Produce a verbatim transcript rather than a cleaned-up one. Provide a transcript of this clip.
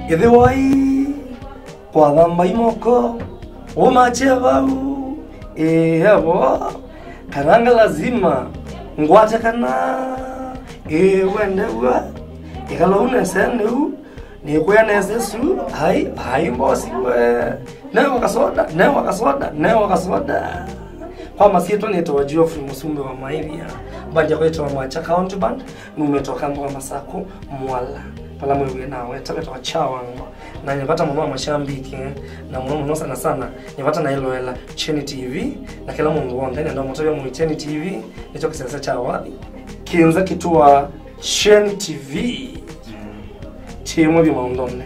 Ĩthĩwai kwathamba imoko, ũmakye vau, ĩĩ, evo, karanga lazima, ngwate kana, ĩĩ, wende w'a, ĩkala ũu nese nĩu, nĩkwĩa nese su, ai, ai, mbosi we, newa kasoda, newa kasoda, newa kasoda. Kwa masyĩtwa nĩtawa Geoffrey Mũsumbĩ wa Maĩvia, bandi yakwa ĩtawa Macha Country Band, numĩte Ũkamba wa Masakũ, Mwala, pala mwĩw'e nawe, tawetawa Chawangwa. Na nĩ vata mũno wa mashambiki, na mũno mũno sana sana, nĩ vata na ĩloela Kyeni T V, na kĩla mũndũ w'onthe nenda mũtavya mũi Kyeni T V, nĩkyo kĩsese kya wathi. Kĩnza kĩtũa Kyeni T V. Kĩmwe vyũ maũndũnĩ.